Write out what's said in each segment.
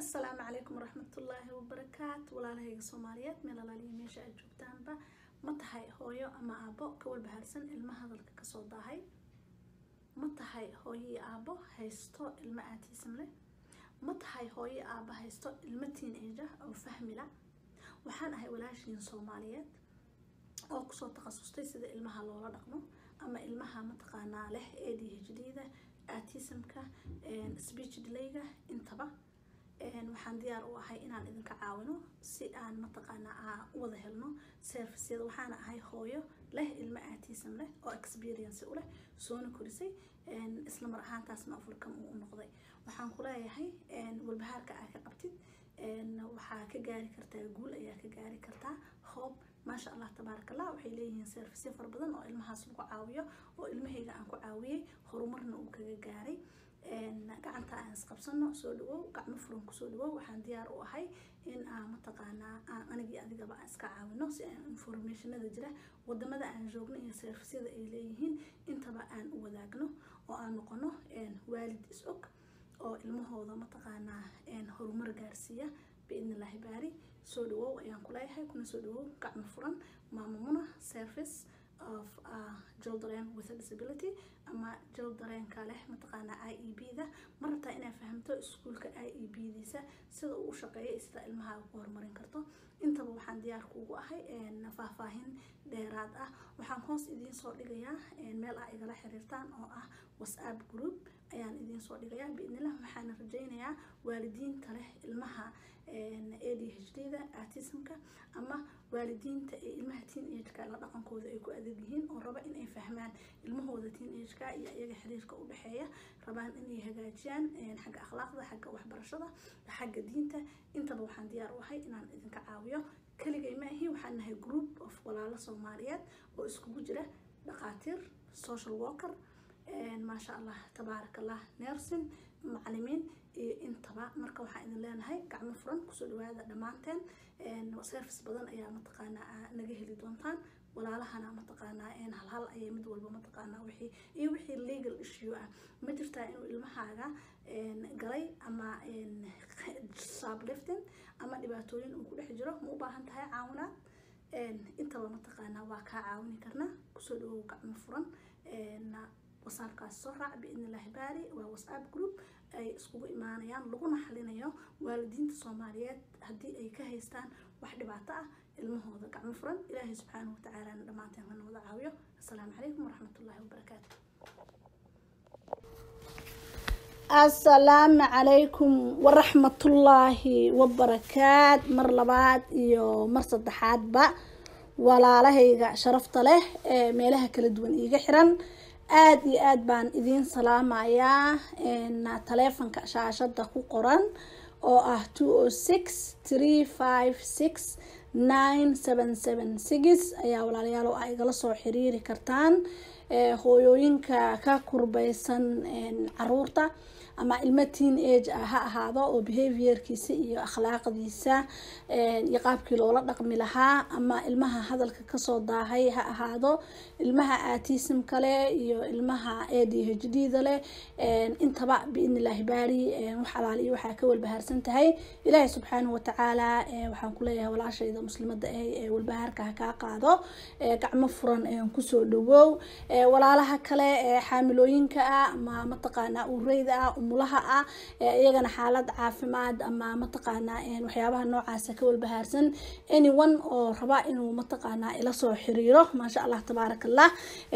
Asalaamu calaykum waraxmatullaahi wabarakaatu. Walaalahayga Soomaaliyeed, meel alaaliya meesha aad joogtaanba, ma tahay hooyo ama aabbo ka walbahaarsan ilma hadalka kasoo daahay? Ma tahay hooyo iyo aabbo haysto ilmo autism leh? Ma tahay hooyo iyo aabbo haysto ilmo teenager oo fahmila? Waxaan ahay walaashiin Soomaaliyeed oo kusoo takhasustay sida ilmaha loola dhaqmo ama ilmaha mataqaanaa leh ADHD-da, autismka, speech delayga intaba. Waxaan diyaar u ahay inaan idinka caawino si aan mataqaanaa u wada helno serviceyada. Waxaana ahay hooyo leh ilmo autism leh oo experience u leh, soona korisay, isla mar ahaantaasna overcome uu u noqday. Waxaan ku leeyahay, walbahaarka aa ka qabtid waxaa ka gaari kartaa guul, ayaa ka gaari kartaa hope. Maasha Allah, tabaaraka Allah. Waxay leeyihiin serviceyo fara badan oo ilmahaas lagu caawiyo, oo ilmahayga aan ku caawiyey, horumarna uu kaga gaaray. Gacanta aan isqabsano. Soo dhawow, gacmo furan kusoo dhawow. Waxaan diyaar u ahay in aan mataqaanaa aan anigii adigaba aan iska caawino, si aan informationada jira wadamada aan joogno iyo serviceyada ay leeyihiin intaba aan u wadaagno, oo aan noqono waalid is og oo ilmahooda mataqaanaa horumar gaarsiiya, biidni Illaahi baari. Soo dhawow ayaan kuleeyahay, kuna soo dhawow gacmo furan. Maama Muna Service of Children with a Disability ama childrenka leh mataqaanaa IEP da. Ma rabtaa inaad fahamto iskuulka IEP diisa sida uu u shaqeeyo iyo sida ilmahaaga ku horumarin karto intaba? Waxaan diyaar kuugu ahay faahfaahin dheeraad ah. Waxaan hoos idiin soo dhigayaa meel aa igala xiriirtaan oo ah WhatsApp group ayaan idiin soo dhigayaa, biidnillah. Waxaana rajaynayaa waalidiinta leh ilmaha ADHD da, autismka, ama waalidiinta ee ilmaha teenage-ka la dhaqankooda ay ku adag yihiin, oo raba in ay fahmaan ilmahooda teenage-ka iyo iyaga xiriirka u dhexeeya, rabaan inay hagaajiyaan xagga akhlaaqda, xagga waxbarashada, xagga diinta intaba, waxaan diyaar u ahay inaan idinka caawiyo. Keligay ma ahi, waxaan nahay group of walaalo Soomaaliyeed oo iskugu jira dhaqaatiir, social worker, maasha Allah, tabaaraka Allah, nursing, macalimiin iyo intaba. Marka waxaan idin leenahay, gacmo furan kusoo dhawaada dhammaanteen. Service badan ayaa mataqaanaa naga heli doontaan. Walaalahana mataqaanaa halhal ayay mid walba mataqaanaa wixii iyo wixii legal issue ah. Ma jirtaa inuu ilmahaaga galay ama shoplifting ama dhibaatooyin uu ku dhex jiro? Ma u baahan tahay caawinaad? Intaba mataqaanaa waa kaa caawini karnaa. Kusoo dhawow gacmo furan. WhatsAppkaas soo raac, biidni Illaahi baari. Waa WhatsApp group ay iskugu imaanayaan, laguna xalinayo waalidiinta Soomaaliyeed haddii ay ka haystaan wax dhibaato ah ilmahooda. Gacmo furan. Ilaahay subxaanahu watacaalana dhammaanteen hana wada caawiyo. Assalaamu calaykum waraxmatullaahi wabarakaatu. Asalaamu calaykum waraxmatullaahi wabarakaat. Mar labaad iyo mar saddexaadba, walaalahayga sharafta leh ee meelaha kala duwan iiga xiran, aada iyo aad baan idiin salaamayaa. Taleefonka shaashada ku qoran oo ah 206-356-9776 ayaa, walaalayaal, oo ay igala soo xiriiri kartaan. Hooyooyinka ka kurbeysan caruurta ama ilmo teenage ah ha ahaado oo behaviorkiisa iyo akhlaaqdiisa iyo qaabkii loola dhaqmi lahaa, ama ilmaha hadalka kasoo daahay ha ahaado, ilmaha autism kale iyo ilmaha ADHD da leh intaba, biidni Illaahi baari. Wax alaal iyo waxaa ka walbahaarsan tahay, Ilaahay subxaanahu watacaala waxaan kuleeyahay, walaashayda muslimada ah ee walbahaarka ha kaa qaado. Gacmo furan kusoo dhawow. Walaalaha kale ee xaamilooyinka ah ama mataqaanaa uureyda ah, umulaha ah, iyagana xaalad caafimaad ama mataqaanaa waxyaabaha noocaasa ka walbahaarsan, anyone oo raba inuu mataqaanaa ila soo xiriiro, maasha Allah, tabaaraka Allah.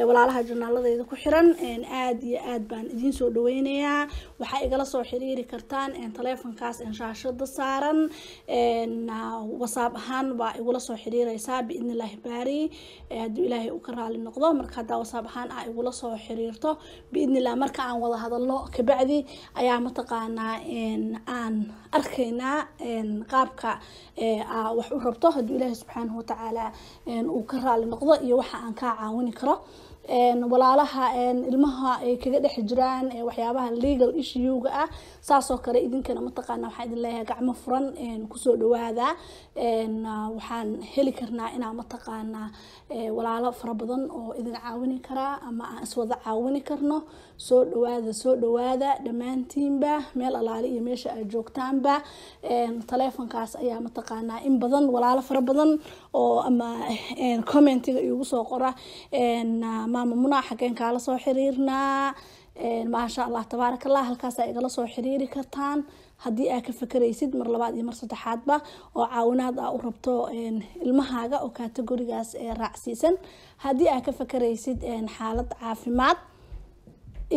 Walaalaha janaaladeyda ku xiran, aada iyo aad baan idiin soo dhaweynayaa. Waxaa igala soo xiriiri kartaan taleefonkaas shaashada saaran. WhatsApp ahaan baa igula soo xiriireysaa, biidni Illaahi baari, hadduu Ilaahay uu ka raali noqdo. Marka haddaa WhatsApp ahaan aa igula soo xiriirto, biidni Illah, marka aan wada hadalno kabacdi ayaa mataqaanaa aan arkaynaa qaabka aa wax u rabto, hadduu Ilaahay subxaanahu watacaala uu ka raali noqdo, iyo waxa aan kaa caawini karo. Walaalaha ilmaha ay kaga dhex jiraan waxyaabaha legal issue-ga ah, saasoo kale idinkana mataqaana waxaan idin leeyahay gacmo furan kusoo dhawaada. Waxaan heli karnaa inaa mataqaanaa walaalo fara badan oo idin caawini karaa ama aan iswada caawini karno. Soo dhawaada, soo dhawaada dhammaantiinba, meel alaale iyo meesha aad joogtaanba. Taleefonkaas ayaa mataqaanaa in badan walaalo fara badan oo ama commentiga iigu soo qora: "Maama Muna, xageen kaala soo xiriirnaa?" Maasha Allah, tabaaraka Allah, halkaasaa igala soo xiriiri kartaan haddii aad ka fakeraysid mar labaad iyo mar saddexaadba oo caawinaad aa u rabto ilmahaaga oo categorygaas raacsiisan, haddii aad ka fakeraysid xaalad caafimaad,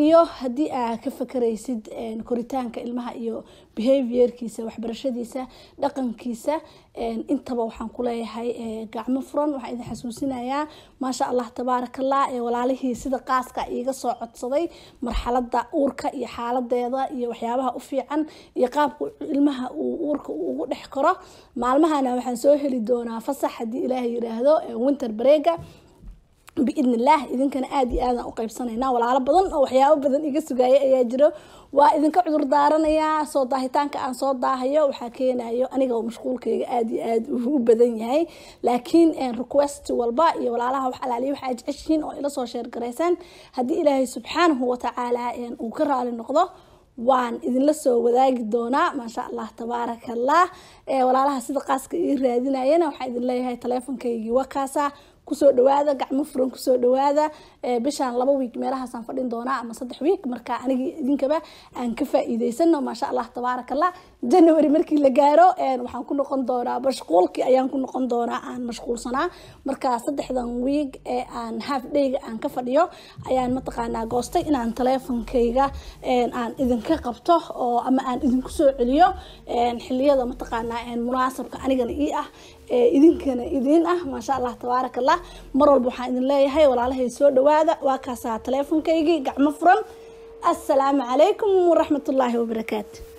iyo haddii aad ka fakeraysid koritaanka ilmaha iyo behaviorkiisa, waxbarashadiisa, dhaqankiisa, intaba waxaan kuleeyahay gacmo furan. Waxaan idin xasuusinayaa, maasha Allah, tabaarakallah, walaalihii sida qaaska iiga soo codsaday marxalada uurka iyo xaaladeeda iyo waxyaabaha u fiican iyo qaabka ilmaha uu uurka ugu dhex koro. Maalmahana waxaan soo heli doonaa fasax, haddii Ilaahay yiraahdo, winter breakga, biidn Illaah. Idinkana aada iyo aadaan u qaybsanayna. Walaalo badan oo waxyaabo badan iga sugaaya ayaa jiro. Waa idinka cudur daaranayaa soo daahitaanka aan soo daahayo. Waxaa keenayo aniga oo mashquulkayga aada iyo aada u badan yahay, laakiin request walba iyo walaalaha wax alaaliya waxaa jeceshihiin oo ila soo share garaysaan, haddii Ilaahay subxaanahu watacaala uu ka raali noqdo, waan idinla soo wadaagi doonaa, maasha Allah, tabaaraka Allah. Walaalaha sida qaaska ii raadinayana waxaan idin leeyahay taleefonkaygii waa kaasa. Kusoo dhawaada, gacmo furan kusoo dhawaada. Bishaan 2 week meelahaasaan fadhin doonaa ama 3 week. Marka anigii idinkaba aan ka faa'iideysano, maasha Allah, tabaaraka Allah. January markii la gaaro waxaan ku noqon doonaa mashquulkii ayaan ku noqon doonaa aan mashquulsanaa. Marka saddexdan week ee aan half dayga aan ka fadhiyo ayaan mataqaanaa goostay inaan taleefonkayga aan idinka qabto oo ama aan idinku soo celiyo xiliyada mataqaanaa munaasabka anigana ii ah, idinkana idiin ah, maasha Allah, tabaaraka Allah. Mar walba waxaan idin leeyahay, walaalahay, soo dhawaada. Waa kaasaa taleefonkaygii, gacmo furan. Assalaamu calaykum waraxmatullaahi wabarakaatu.